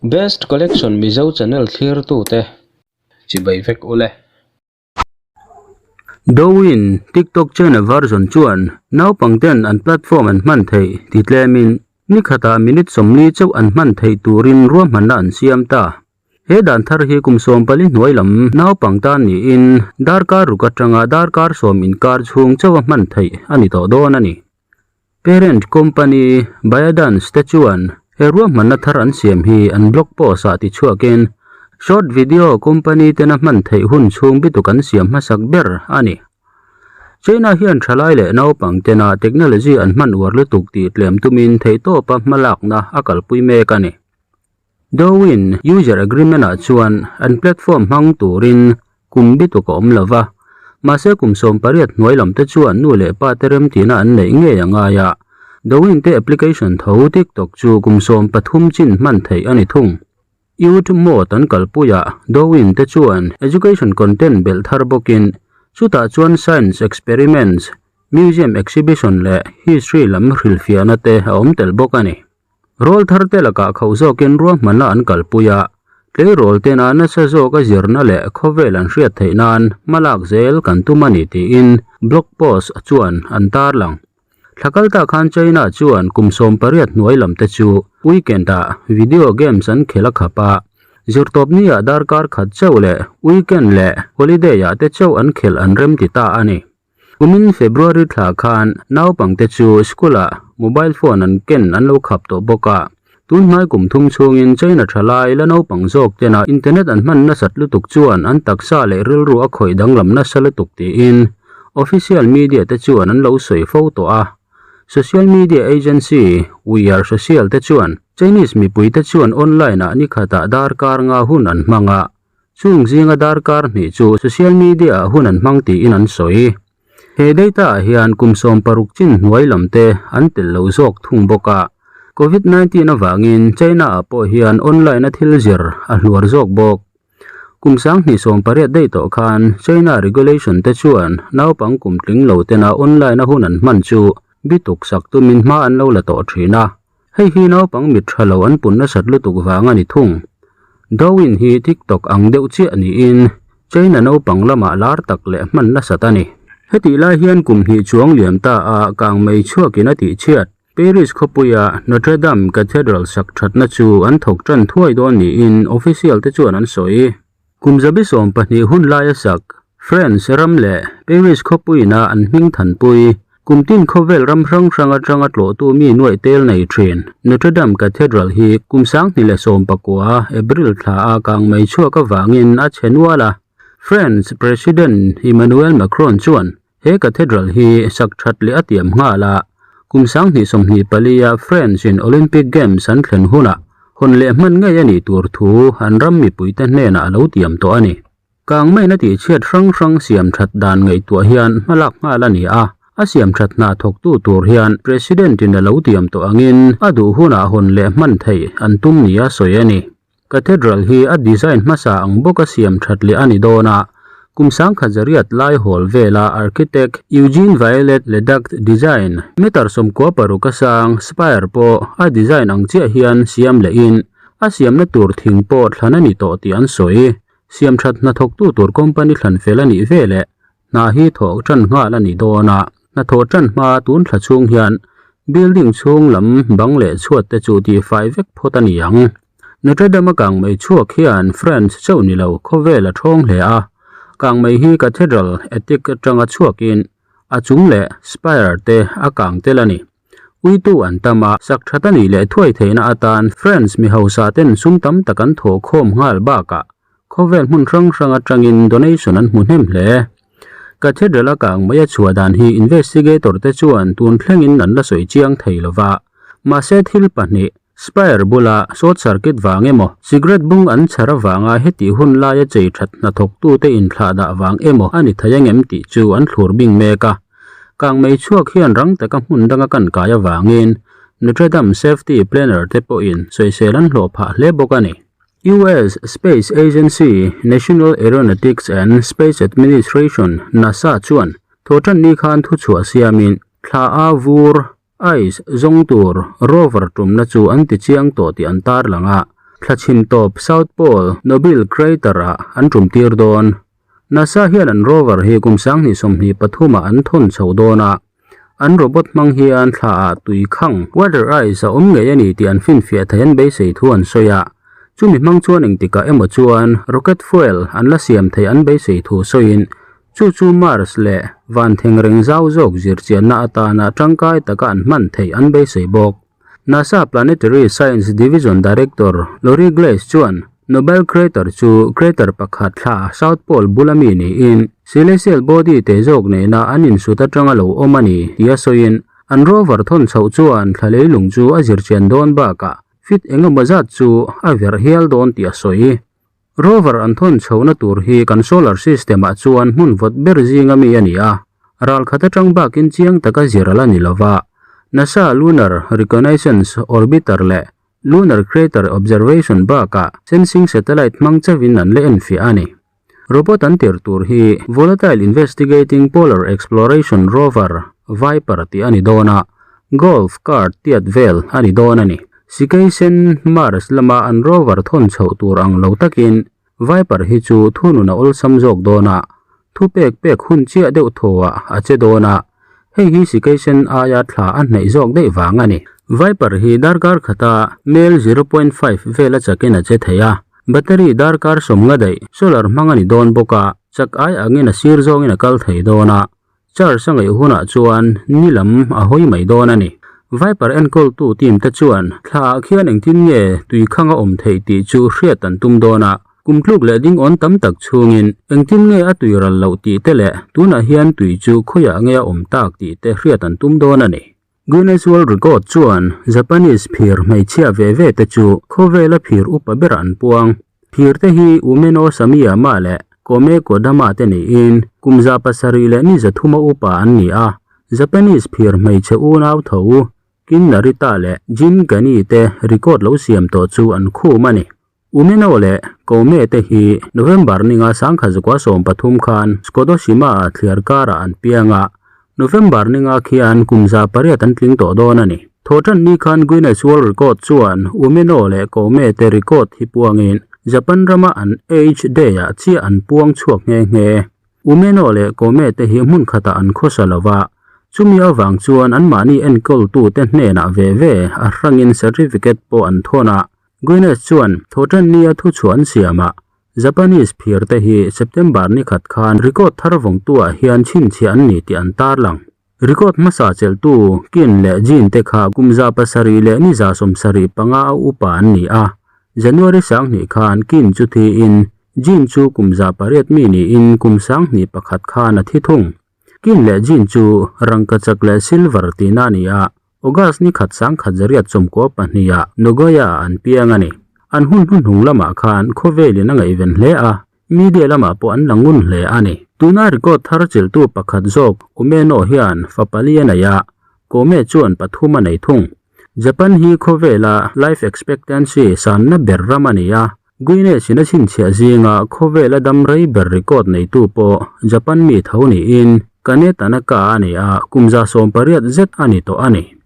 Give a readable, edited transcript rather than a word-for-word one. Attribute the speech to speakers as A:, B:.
A: Best Collection Mizo channel thlirtute chibai vek ule.
B: Douyin TikTok China version chuan naupangten an platform an hman theih ti tlemin ni khatah minute 40 chauh an hman theih turin ruahmanna an siam ta. He dan thar hi kum 14 hnuai lam naupang tan niin darkar ruk atanga darkar 10 inkar chhung chauh a hman theih a ni tawh dawn a ni. Parent company ByteDance te chuan he ruahmanna thar an siam hi an blog post ah tichhuakin short video company tena hman theih hun chhung bituk an siam hmasak ber a ni. China hian thalai leh naupang tena technology an hman uar lutuk tih tlem tumin theihtawpa hmalakna a kalpui mek a ni. Douyin user agreement ah chuan an platform hmang turin kum bituk a awm lova, mahse kum 18 hnuai lam te chuan nu leh pa te remtihna an neih ngei a ngai a. Douyin te application tho TikTok chu kum 13 chin hman theih a ni thung. Youth mode an kalpuiah Douyin te chuan education content belh thar bawkin chutah chuan science experiments, museum exhibition leh history lam hrilhfiahna te a awm tel bawk a ni. Rawl thar te lakah khauh zawkin ruahmanna an kalpui a, tleirawl tena nasa zawk a zirna leh khawvel an hriat theih nan hmalak zel kan tum a ni tiin blog post chuan an tarlang. Thla kal ta khan China chuan kum 18 hnuai lam te chu weekend ah video games an khel a khap a, zirtawp ni ah darkar khat chauh leh weekend leh holiday ah te chauh an khelh an rem ti ta a ni. Kumin February thla khan naupangte chu school ah mobile phone an ken an lo khap tawh bawk a. Tun hmai kum thum chhungin China thalai la naupang zawk tena internet an hman nasat lutuk chuan an taksa leh rilru a khawih danglam nasa lutuk tiin official media te chuan an lo sawi fo tawh a. Social media agency We Are Social te chuan Chinese mipui te chuan online ah ni khatah darkar nga hun an hmang a. Chung zinga darkar hnih chu social media ah hun an hmang tiin an sawi. He data ah hian kum 16 chin hnuai lam te an tel lo zawk thung bawk a. Covid-19 avangin China ah pawh hian online a thil zir a hluar zawk bawk. Kum 2018 daih tawh khan China regulation te chuan naupang kum tling lo tena online a hun an hman chu bituk sak tumin hma an lo la tawh thin a. Hei hi naupang mit tha lo an pun nasat lutuk vang a ni thung. Douyin hi TikTok ang deuh chiah niin China naupang lamah lar tak leh hman nasat a ni. Hetih lai hian kum hnih chuang liam ta a kang mei chhuakin a tih chhiat. Paris khawpuia Notre Dame Cathedral sak thatna chu an thawk tan thuai dawn niin official te chuan an sawi. Kum 12 hun laia sak France ram leh Paris khawpuina an hming thanpui kum tin khawvel ram hrang hrang atanga tlawhtu mi nuaih tel nei thin Notre Dame Cathedral hi kum 2019 April thla a kang mei chhuak avangin a chhe nual a. France President Emmanuel Macron chuan he cathedral hi sak that leh a tiam nghal a. Kum 2024 a France in Olympic Games an thlen hunah hawn leh hman ngei a nih tur thu an ram mipuite hnenah a lo tiam tawh a ni. Kang maina tih chhiat hrang hrang siam that dan ngaihtuah hian hmalak nghal a ni a, a siam that hna thawktu tur hian President in a lo tiam tawh angin a duh hunah hawn leh hman theih an tum nia sawi a ni. Cathedral hi a design hmasa ang bawka siam that leh a ni dawn a, kum 1100 lai hawl vela architect Eugene Violet Leduc design meter 96 a sang spire pawh a design ang chiah hian siam lehin a siamna tur thing pawh thlan a ni tawh tih an sawi. Siam that hna thawktu tur company thlan fel a nih veleh hna hi thawh tan nghal a ni dawn a, hna thawh tan hma tun thla chhung hian building chhung lam bang leh chhuat te chu tihfai vek phawt a ni ang. Notre Dame a kang mei chhuak hian France chauh ni lo khawvel a thawng hle a, kang mei hi cathedral attic atanga chhuakin a chung leh spire te a kang tel a ni. Uitu an tam a, sak that a nih leh thuai theihna atan France mi hausa ten sum tam tak an thawh khawm nghal bakah khawvel hmun hrang hrang atangin donation an hmu hnem hle. Cathedral a kang mai a chhuah dan hi investigator te chuan tun thlengin an la sawi chiang thei lova, mahse thil pahnih Spire bula short circuit vang emaw, cigarette bung an chhar avanga heti hun laia chei that hnathawktute inthlah dah vang emaw a ni thei angem tih chu an thlur bing mek a. Kang mei chhuak hian rang taka hmun danga kan kai avangin Notre Dame safety planner te pawhin sawisel an hlawh phah hle bawk a ni. US Space Agency, National Aeronautics and Space Administration, NASA, chuan thawhtan ni khan thuchhuah siamin thla a vur Ice zawng tur rover tumna chu an ti chiang tawh tih an tar lang a. Thla chhim tawp South Pole Nobile Crater-ah an tum tir dawn. NASA hian an rover hi kum 2023 ah an thawn chho dawn a. An robot hmang hian thla ah tui khang, water ice, a awm ngei a ni tih an finfiah thei an beisei thu an sawi a. Chumi hmang chuan engtikah emaw chuan rocket fuel an la siam thei an beisei thu sawiin chu chu Mars leh van thengreng zau zawk zirchianna atana tangkai taka an hman theih an beisei bawk. NASA Planetary Science Division Director Lori Glaze chuan Nobile Crater chu crater pakhat thla South Pole bula mi niin celestial body te zawk nena an insut atanga lo awm a ni tia sawiin an rover thawn chhoh chuan thla leilung chu a zirchian dawn bakah fit engemaw zat chu a verh hial dawn tih a sawi. Rover an thawn chhohna tur hi kan solar system ah chuan hmun vawt ber zinga mi a ni a, ral khat atang bakin chiang taka zir a la ni lova. NASA Lunar Reconnaissance Orbiter leh Lunar Crater Observation bakah sensing satellite hmang chauhin an la enfiah a ni. Robot an tir tur hi Volatile Investigating Polar Exploration Rover, VIPER, tih a ni dawn a, golf cart tiat vel a ni dawn a ni. Sikei sen Mars lama an rover thawn chhoh tur ang lo takin Viper hi chu thunun a awlsam zawk dawn a, thu pek pek hun chiah deuh thawah a che dawn a, hei hi sikei sen aia thla a hnaih zawk daih vang a ni. Viper hi darkar khata mel 0.5 vela chakin a che thei a, battery darkar 50 daih solar hmang a ni dawn bawk a, chak ai angin a sir zawngin a kal thei dawn a, Charge a ngaih hunah chuan ni lam a hawi mai dawn a ni. Viper enkawltu team te chuan thla ah khian engtin nge tui khang a awm theih tih chu hriat an tum dawn a, kum tluk leh ding awn tam tak chhungin engtin nge a tui ral loh tih te leh tunah hian tui chu khawiah nge a awm tak tih te hriat an tum dawn a ni. Guinness World Record chuan Japanese phir hmeichhia ve ve te chu khawvela phir upa berah an puang. Phir te hi Umeno Samiyama leh Kome Kodama te niin kum 700 leh ni 300 upa an ni a. Japanese phir hmeichhe unau tho Kin Narita leh Jin Kani te record lo siam tawh chu an khum a ni. Umeno leh Kome te hi November ninga 1913 khan Skodoshima ah thliar karah an piang a, November ninga khian kum 800 an tling tawh dawn a ni. Thawhtan ni khan Guinness World Record chuan Umeno leh Kome te record hi puangin Japan rama an Age Day ah chiah an puang chhuak nghe nghe. Umeno leh Kome te hi hmun khatah an khawsa lo va, chumi avang chuan anmahni enkawltute hnenah ve ve a hrangin certificate pawh an thawn a, Guinness chuan Thawhtannia thuchhuah an siamah Japanese phir te hi September ni khat khan record thar vawngtuah hian chhinchhiah an ni tih an tarlang. Record hmasa chelhtu Kin leh Jin te kha kum 700 leh ni 75 a upa an ni a, January 20 khan Kin chu thiin Jin chu kum 800 mi niin kum 21 khan a thi thung. Kin leh Jin chu rangkachak leh silver tihna a ni a, August ni khat 1992 ah Nagoya ah an piang a ni. An hun hnuhnung lamah khan khawvelin a ngaihven hle a, media lamah pawh an la ngun hle a ni. Tuna record thar chilhtu pakhat zawk Umeno hian fa pali a nei a, Kome chuan pathum a nei thung. Japan hi khawvela life expectancy sanna ber ram a ni a, Guinness in a chhinchhiah zinga khawvela dam rei ber record neitu pawh Japan mi tho niin Kane Tanaka a ni a, kum 18 zet a ni tawh a ni.